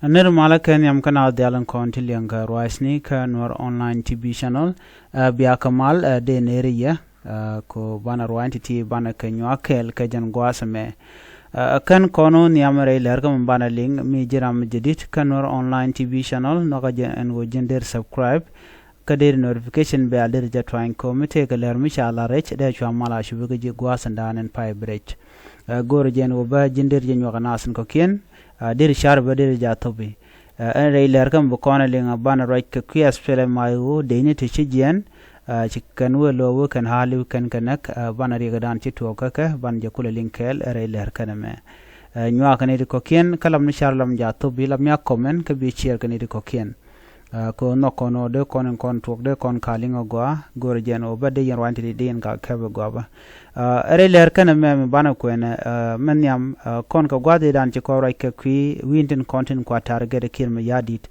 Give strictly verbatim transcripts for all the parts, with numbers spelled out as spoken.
Nir malä kɛ nhiam kä naath diaal in kɔn ti liɛŋ kɛ ruacni kä Nuɛr Online T V Channel. Ɛ, bia kɛ mal, ɛ, dee neri yɛ, ɛ, ko banɛ ruac ti ti banɛ kɛ nyuak kɛɛl kɛ jɛn gua̱a̱th ɛmɛ. Ɛ, kɛn kɔn wä nhiam rɛy lɛr kä mi banɛ liŋ mi ji̱ ram jɛ dit kä Nuɛr Online T V Channel, nhɔkä jɛ ɛn ɣöö ji̱n der subscribe. Kä deri notification bell deri jɛ tuany ko̱mi tëëkɛ lɛr mi ca la rɛc dee cua mal a cupi kä ji̱ gua̱a̱th in daan in pay bi rɛc. Ɛ, go̱o̱rɛ jɛ ɛn ɣöö bä ji̱n deri jɛ nyuak ɛ nath in kɔ̱kiɛn. Ɛ, deri car bä deri jɛ a thopi. Ɛ, ɛn rɛy lɛr kä mi bi kɔn ɛ liŋ ɛ banɛ ruac kɛ kui̱ SPLM-IO dee ni ti ci jiɛn. Ɛ, ci kɛn wee lo̱o̱ wee kɛn ha̱a̱li wee kɛn kɛ näk, ɛ, banɛ riɛk ɛ daan ci tuɔɔk kä kɛ banɛ jɛ kulɛ liŋ kɛɛl ɛ rɛy lɛr kɛn ɛmɛ. Ɛ, nyuak kɛ ni ti kɔ̱kiɛn kä lam ni car lam jɛ a thopi lam ya comment kä bi share kɛ ni ti kɔ̱kiɛn. Ɛ, kɛ ɣöö nhɔk kɔn ɣöö dee kɔn in kɔn tuɔk dee kɔn ka liŋ ɛ gɔaa go̱o̱rɛ jɛ ɛn ɣöö bä dee yɛn ruany ti dee yɛn ka kɛp ɛ gɔaa bä. Ɛ, rɛy lɛr kɛn ɛmɛ mi banɛ kuɛnɛ, ɛ, mɛ nhiam, ɛ, kɔn kɛ gua̱th i̱ dan ci kɔn ruac kɛ kui̱ wi̱i̱n tin kɔn tin kua target ɛ Kiir Mayardit.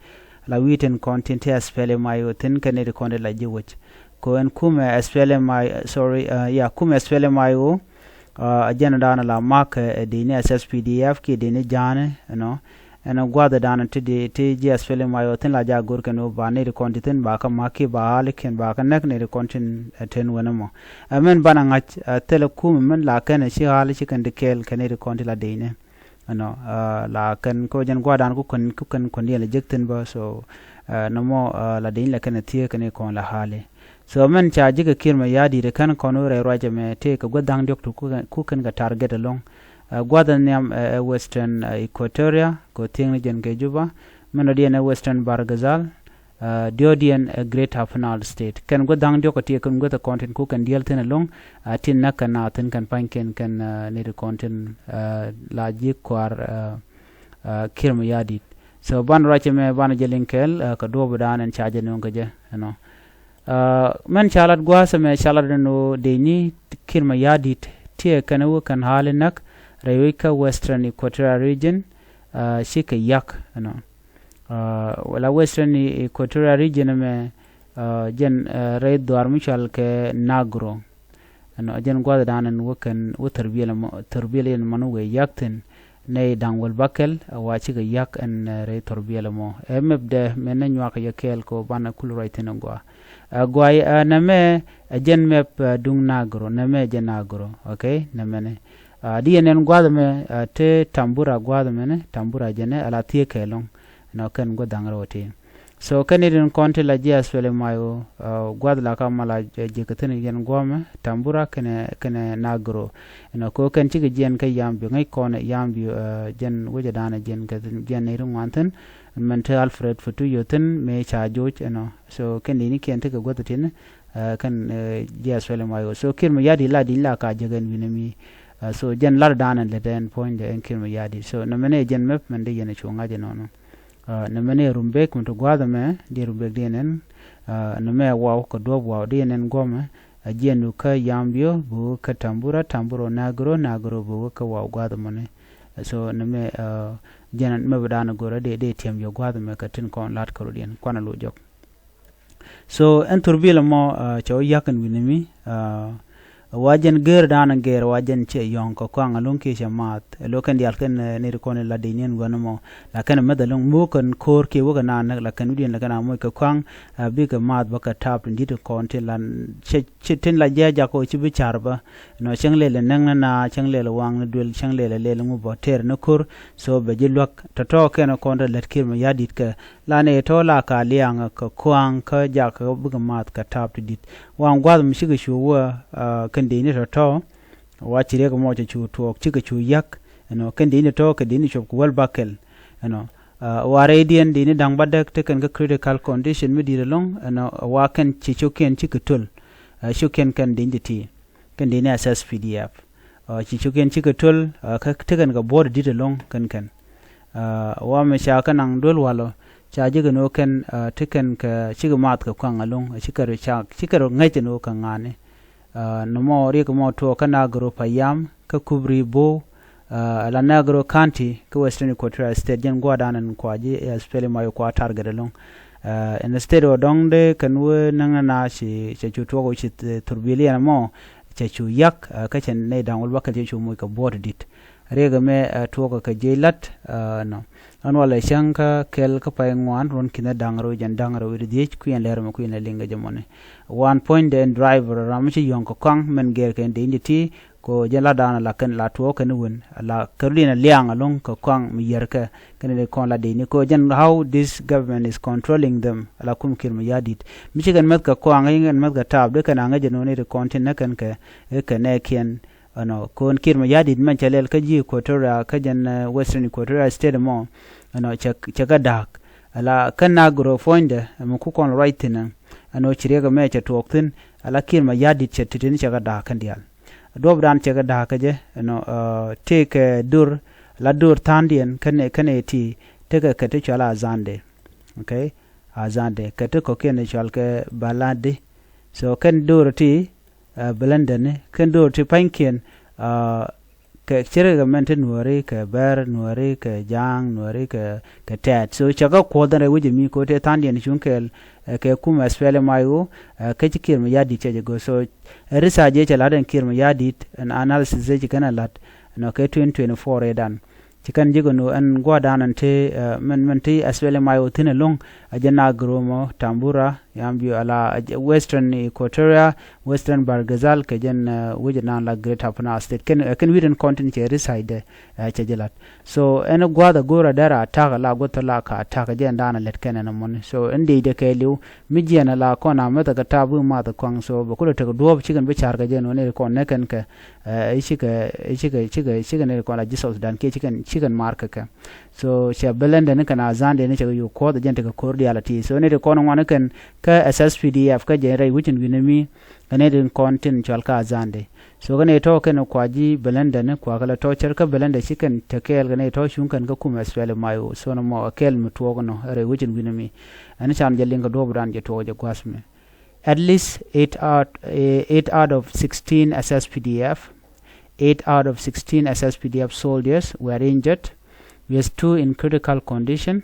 La wi̱i̱ tin kɔn tin ti SPLM-IO thin kɛ nɛy ti kɔn ti la ji̱ wec. Kɛ ɣöö ɛn kumɛ SPLM-IO, sorry, ɛ, ya, kumɛ SPLM-IO, ɛ, ɛ jɛn daanɔ la mak ɛ, ɛ dini SSPDF kiɛ dini ja̱a̱ni, you know. Ɛn gua̱dhɛ da̱a̱n ti di ti ji̱ SPLM-IO thin la jaak go̱r kɛn ɣöö ba nɛy ti kɔn ti thin ba kä ma̱k kiɛ ba ɣa̱likiɛn ba kä näk nɛy ti kɔn tin, ɛ, tin wen ɛmɔ. Ɛ mɛn banɛ ŋa̱c, ɛ, thilɛ kumɛ mɛn la kɛn ɛ ci ɣa̱li ci kɛn ti kɛɛl kɛ nɛy ti kɔn ti la dec ni. Ɛnɔ, ɛ, la kɛn kä jɛn gua̱a̱r da̱a̱n ku kɛn, ku kɛn kuɛn diɛn la jek thin bä, so, ɛ, nɔmɔ, ɛ, la dec ni la kɛn ɛ thiee kɛn i̱ kɔn la ɣa̱li. So mɛn ca ji̱ kɛ Kiir Mayardit kɛn kɔn wä rɛy ruac ɛmɛ tëë kɛ gua̱a̱r da̱a̱n diɔ̱k ti ku kɛn, ku kɛn kɛ target ɛlɔ̱ŋ. Ɛ, gua̱a̱th ɛ nhiam, ɛ, ɛ Western, ɛ, Equatoria, kɛ thiäŋni jɛn kɛ Juba, mɛn dɔ̱diɛn ɛ Western Bahr el Ghazal, ɛ, diɔ̱ɔ̱diɛn ɛ Greater Upper Nile State. Kɛn gua̱a̱th da̱ŋ diɔ̱k ɛ ti kɛn gua̱a̱th ɛ kɔn tin ku kɛn diɛl thi̱n ɛlɔ̱ŋ, ɛ, tin näk kɛ naath thi̱n kɛn pa̱ny kɛn, kɛn, ɛ, nɛy ti kɔn tin, ɛ, la ji̱ kua̱r, ɛ, ɛ, Kiir Mayardit. So banɛ ruac ɛmɛ banɛ jɛ liŋ kɛɛl, ɛ, kɛ duɔ̱ɔ̱p da̱a̱n ɛn ca jɛ nööŋ kɛ jɛ, you know. Ɛ, mɛn ca lat gua̱a̱th ɛmɛ ca lat ɛn ɣöö dec ni Kiir Mayardit tiɛ kɛn wä kɛn ɣa̱li näk rɛy wec kä Western Equatoria Region, ɛ, cikɛ yak, you know. Ɛ, wala Western Equatoria Region ɛmɛ, ɛ, jɛn, ɛ, rɛy dhuaar mi cɔal kɛ Nagro. Ɛnɔ jɛn gua̱th da̱a̱n ɛn wä kɛn wä thurbiɛl ɛmɔ, thurbiɛl yɛn mɔn wee yak thi̱n. Nɛy da̱ŋ wäl bäkɛl, ɛ, wa cikɛ yak ɛn, ɛ, rɛy thurbiɛl ɛmɔ. Ɛ mɛpdɛ mɛn nɛ nyuak yɛ kɛɛl kɛ banɛ kul ruac thi̱n ɛ gɔaa. Ɛ gɔaa, ɛ, nɛmɛ, ɛ jɛn mɛp, ɛ, duŋ Nagro, nɛmɛ jɛ Nagro, okay, nɛmɛnɛ. Ɛ, di yɛn ɛn gua̱th ɛmɛ, ɛ, te Tambura gua̱th ɛmɛnɛ, Tambura jɛnɛ, ala thiee kɛ ɛlɔ̱ŋ. Ɛnɔ kɛn gua̱th da̱ŋ rɛw ti. So kɛn i̱ tin kɔn ti la ji̱ SPLM-IO, ɛ, gua̱th la ka mal a, ɛ, ji̱ kɛ thi̱n yɛn gua̱mɛ, Tambura kɛnɛ, kɛnɛ Nagro. Ɛnɔ kɛ ɣöö kɛn cikɛ jiɛn kä Yambio, ŋäc kɔn ɛ Yambio, ɛ, jɛn wecɛ da̱a̱n ɛ jiɛn kɛ thi̱n, jiɛn nɛy ti ŋuan thi̱n, mɛn te Alfred Futuyo thi̱n, mëë ca joc, ɛnɔ. So kɛn dini kiɛn ti kɛ gua̱th tin, ɛ, kɛn, ɛ, ji̱ SPLM-IO. So Kiir Mayardit la dini la ka jek ɛn wi̱nɛ mi. Ɛ, so jɛn lar da̱a̱n ɛn lät ɛn puɔ̱nydɛ ɛn Kiir Mayardit. So nɛmɛnɛ jɛn mɛp mɛn dee yɛn ɛ cu ŋa̱c ɛnɔnɔ. Ɛ, nɛmɛnɛ Rumbek mi ti gua̱a̱th ɛmɛ, di Rumbek diɛn ɛn, ɛ, nɛmɛ Waw kɛ duɔ̱ɔ̱p Waw diɛn ɛn guɔ̱mɛ, ɛ, jiɛn du kä Yambio, bi wä kä Tambura, Tambura Nagro, Nagro bi wä kä Waw gua̱a̱th ɛmɔni. Ɛ, so nɛmɛ, ɛ, jɛn mɛ bi da̱a̱n go̱rä dee, dee tiɛm yɛ gua̱a̱th ɛmɛ kɛ tin kɔn la̱t kärɔ̱diɛn, kuanɛ lo̱c jɔk. So ɛn thurbil ɛmɔ, ɛ, cɛ wä yak ɛn wi̱ni mi, ɛ, wa jɛn gɛr da̱a̱n gɛr wa jɛn cɛ yɔ̱ŋ kɛ kuaŋ ɛlɔ̱ŋ kiɛ cɛ maath. Ɛ lo̱k kɛn diaal kɛn, ɛ, nɛy ti kɔn in la dec ni ɛn gua̱n ɛmɔ. La kɛn mɛth ɛlɔ̱ŋ mo̱o̱k kɛn ko̱o̱r kiɛ wä kɛ naath näk la kɛn wi̱diɛn la kɛn a moc kɛ kuaŋ, ɛ, bikɛ maath bä kɛ ta̱a̱p tin di̱t kɔn tin la cɛ, cɛ tin la jiac jak kɔ ci bi ca̱r bä. Nɔ cäŋ lɛl ɛ näŋ ni naath, cäŋ lɛl ɛ waŋ ni duël, cäŋ lɛl ɛ lɛl ŋu bä tɛɛr ni ko̱r. So bɛ ji̱ luäk tɔ̱tɔ̱ kɛn kɔn te lät Kiir Mayardit kɛ la nɛy tɔ̱ la ka liaŋ kɛ kuaŋ kä jak kɛ bikɛ maath kɛ ta̱a̱p ti di̱t. Waŋ gua̱th mi cikɛ cu wä, ɛ, kɛn dec ni tɔ̱tɔ̱. Wa ci riɛk mɔ cɛ cu tuɔɔk cikɛ cu yak. Ɛnɔ kɛn dec ni tɔ̱ kɛ dec ni cuɔp kɛ wäl bäkɛl. Ɛnɔ, ɛ, wa rɛydiɛn dec ni da̱ŋ bädäk te kɛn kä critical condition mi di̱t ɛlɔ̱ŋ. Ɛnɔ wa kɛn ci cio̱kiɛn cikɛ töl. Ɛ, cio̱kiɛn kɛn dec ni ti. Kɛn dec ni SSPDF. Ɛ, ci cio̱kiɛn cikɛ töl, ɛ, kä te kɛn kɛ buɔ̱ɔ̱t di̱t ɛlɔ̱ŋ kɛn kɛn. Ɛ, wa mɛ ca kä naŋ duel walɔ, ca ji̱ kɛn ɣöö kɛn, ɛ, te kɛn kɛ cikɛ maath kɛ kuaŋ ɛlɔ̱ŋ, ɛ, cikɛ rɔ ca, cikɛ rɔ ŋäc ɛn ɣöö kɛ ŋa̱a̱ni. Ɛ, nɔmɔ riɛk mɔ tuɔɔk kä Nagro Payam, kä Kubri Bow, ɛ, la Nagro County, kä Western Equatoria State, jɛn gua̱a̱r da̱a̱n ɛn kua ji̱, ɛ, SPLM-IO kua target ɛlɔ̱ŋ. Ɛ, ɛn state ɔ dɔ̱ŋ dee kɛn wee näŋ ni naath ci, cɛ cu tuɔɔk ɔ ci, ɛ, thurbil yɛn ɛmɔ, cɛ cu yak, ɛ, kä cɛ nɛy da̱ŋ wäl bäkɛl cɛ cu moc kɛ buɔ̱ɔ̱t di̱t. Riɛk ɛmɛ ɛ tuɔɔk kɛ jiɛc la̱t ɛ nɔ. Ɛn walɛ cäŋ kä kɛl kä pay ŋuan ruɔ̱n ki̱n ɛ da̱ŋ rɛw jɛn da̱ŋ rɛw wi̱cdɛ dhiec kui̱n lɛr ɛmɛ kui̱n lɛ liŋ kɛ jɛ mɔni. Wan puɔ̱nydɛ ɛn driver ram mi ci yɔ̱ŋ kɛ kɔaŋ mɛn gɛr kɛ ɛn dee in ti ti kɛ ɣöö jɛn la̱tdan ala kɛn la tuɔɔk kɛn wän ala kɛ rulin a liaŋ ɛlɔ̱ŋ kɛ kɔaŋ mi yɛr kɛ kɛn dee kɔn la dee ni kɛ ɣöö jɛn how this government is controlling them ala kum Kiir Mayardit. Mi ci kɛn mäth kɛ kɔaŋ i̱ kɛn mäth kɛ taap dee kɛn aŋäc ɛn ɣöö ni ti kɔn tin nä kɛn kɛ i̱ kɛ nɛɛkiɛn. Ɛnɔ kɔn Kiir Mayardit mɛn cɛ lɛl kä ji̱ Equatoria kä jɛn ɛ Western Equatoria State mɔ ɛnɔ cɛ cɛ kɛ da̱a̱k. Ala kä Nagro puɔ̱nydɛ ɛmɛ ku kɔn ruac thi̱n ɛ ɛnɔ ci riɛk ɛmɛ cɛ tuɔɔk thi̱n ala Kiir Mayardit cɛ ti̱ti̱n cɛ kɛ da̱a̱k kɛn diaal. Duɔ̱ɔ̱pdan cɛ kɛ da̱a̱k kä jɛ ɛnɔ ɛ tëëkɛ dur la dur tha̱a̱ŋdiɛn kɛn kɛn ɛ ti tekɛ kɛ ti cɔal Azande. Okay. Azande kɛ ti kɔ̱kiɛn cɔal kɛ Baladi. So kɛn dur ti ɛ bɛlɛndɛni kɛn do̱r ti pa̱nykiɛn ɛ kɛ cir kɛ mɛn ti Nuääri kɛ Bɛr Nuääri kɛ Ja̱a̱ŋ Nuääri kɛ kɛ Tɛɛt. So cɛ kɛ kuɔth ɛn rɛy wec ɛmi ko̱ tëë tha̱a̱ŋdiɛn cuŋ kɛɛl ɛ kɛ kum SPLM-IO ɛ kä ci Kiir Mayardit cɛ jɛ go̱r. So ɛ research ëë cɛ la̱t ɛn Kiir Mayardit ɛn analysis ëë ci kɛn ɛ la̱t ɛnɔ kɛ twenty twenty-four ëëdan. Ci kɛn ji̱ kɛ nu ɛn gua̱a̱rdan ɛn ti ɛ mɛn mɛn ti SPLM-IO thi̱n ɛlɔ̱ŋ ɛ jɛ Nagro mɔ Tambura Yambio ala Western Equatoria, Western Bahr el Ghazal kɛ jɛn ɛ wec ɛnan la Greater Upper Nile State. Kɛn ɛ kɛn wi̱i̱dɛn kɔn tin cɛ research dɛ ɛ cɛ jɛ la̱t. So ɛn gua̱a̱th ɛ go̱o̱r ɛ dɛr a ta̱k ala gua̱th la ka ta̱k ɛ jɛn da̱a̱n ɛ lɛt kɛn ɛn ɛmɔni. So ɛn dee jɛ kɛɛliw mi jiɛn ala kɔn a meth ɛ kɛ ta̱a̱ bi math ɛ kɔaŋ. So bɛ kulɛ tek duɔ̱ɔ̱p cikɛn bi ca̱r kɛ jɛn wä ni kɔn nɛ kɛn kɛ ɛ cikɛ cikɛ cikɛ cikɛ ni kɔn la ji̱ South Sudan kiɛ cikɛn cikɛn mar kɛ kɛ. So cɛ bɛlɛndɛni kɛn Azande ni cɛ kɛ yuk kuɔth jɛn tekɛ ko̱r diaal a ti. So ni ti kɔn ŋuan kɛn kä SSPDF kä jɛ rɛy wicin wi̱ni mi kɛ ni ti kɔn tin cɔal kä Azande. So kɛ ni tɔ̱ kɛn kua ji̱ bɛlɛndɛni kua kɛ lɛ tɔ̱ cär kä bɛlɛndɛ ci kɛn te kɛɛl kɛ ni tɔ̱ cuŋ kɛn kä kum SPLM-IO. So ni mɔ kɛɛl mi tuɔɔk nɔ rɛy wicin wi̱ni mi ɛn can jɛ liŋ kɛ duɔ̱ɔ̱pdan jɛ tuɔɔk jɛ gua̱th mi. At least eight out, eh, eight out of sixteen SSPDF, eight out of sixteen SSPDF soldiers were injured, with two in critical condition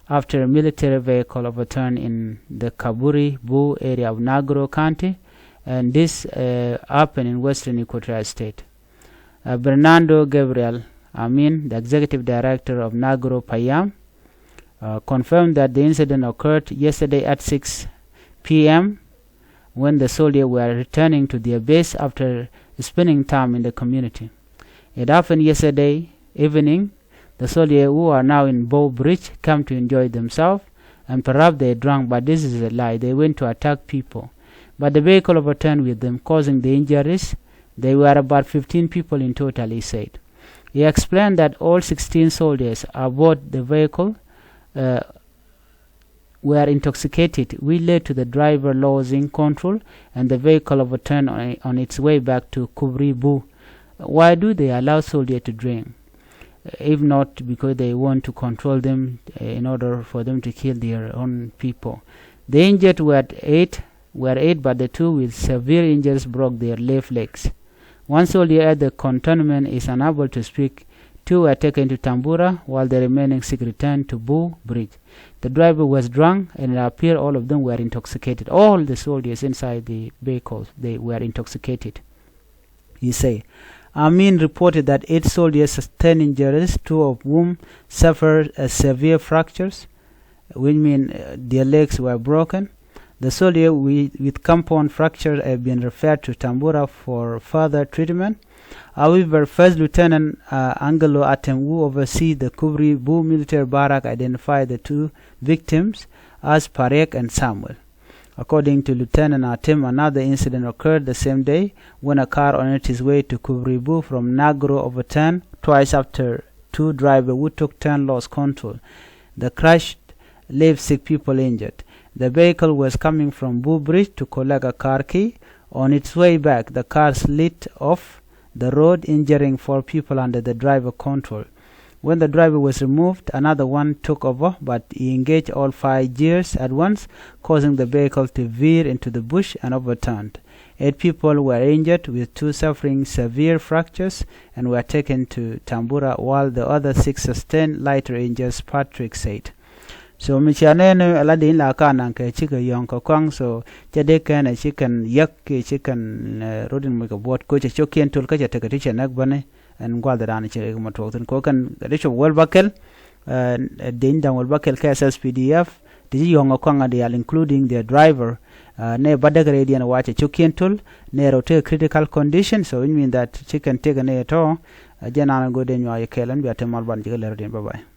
after a military vehicle overturned in the Kaburi Bu area of Nagro County, and this, uh, happened in western Equatoria State. Uh, Bernardo Gabriel Amin, the executive director of Nagro Payam, uh, confirmed that the incident occurred yesterday at six p.m. when the soldiers were returning to their base after spending time in the community. It happened yesterday evening. The soldiers who are now in Bow Bridge came to enjoy themselves, and perhaps they drank, but this is a lie. They went to attack people. But the vehicle overturned with them, causing the injuries. They were about fifteen people in total, he said. He explained that all sixteen soldiers aboard the vehicle, uh, were intoxicated, which led to the driver losing control and the vehicle overturned on, on its way back to Kubri Bu. Why do they allow soldiers to drink? If not because they want to control them, uh, in order for them to kill their own people. The injured were eight, were eight, but the two with severe injuries broke their left legs. One soldier at the cantonment is unable to speak. Two were taken to Tambura, while the remaining six returned to Bu Bridge. The driver was drunk, and it appeared all of them were intoxicated. All the soldiers inside the vehicles, they were intoxicated, he said. Amin reported that eight soldiers sustained injuries, two of whom suffered, uh, severe fractures, which mean, uh, their legs were broken. The soldier with, with compound fracture have been referred to Tambura for further treatment. However, First Lieutenant, uh, Angelo Atem, who oversees the Kubri Bu military barrack, identified the two victims as Pariek and Samuel. According to Lieutenant Atem, another incident occurred the same day when a car on its way to Kubri Bu from Nagro overturned twice after two drivers who took turn lost control. The crash left six people injured. The vehicle was coming from Bu Bridge to collect a car key. On its way back, the car slid off the road, injuring four people under the driver control. When the driver was removed, another one took over, but he engaged all five gears at once, causing the vehicle to veer into the bush and overturned. Eight people were injured, with two suffering severe fractures and were taken to Tambura, while the other six sustained lighter injuries, Patrick said. So mi cia nɛn ala di in la ka naŋ kɛ cikɛ yɔ̱ŋ kɛ kɔaŋ. So cɛ dee kɛn ɛ ci kɛn yäk kiɛ ci kɛn, eh, rot in muc kɛ buɔt koc ɛ ciokiɛn tol kä cɛ tekɛ ti cɛ näk bäni. ɛn gua̱th dan ci kɛ mɔ tuɔɔk thin kɔ kɛn kɛ di cop wäl bäkɛl. Deny da̱ŋ wäl bäkɛl kɛ S S P D F ti ci yɔ̱ŋ ɛ kɔaŋ a diaal including their driver. Nɛ bädäk rɛydiɛn wa cɛ cio̱kiɛn töl nɛ rɛw tekɛ critical condition, so which mean that ci kɛn tekɛ nɛ tɔ. Jɛ naan ɛ go̱o̱r dee nyuak yɛ kɛɛl ɛn bia te mal ban jikä lɛr rɛydiɛn. Bye bye.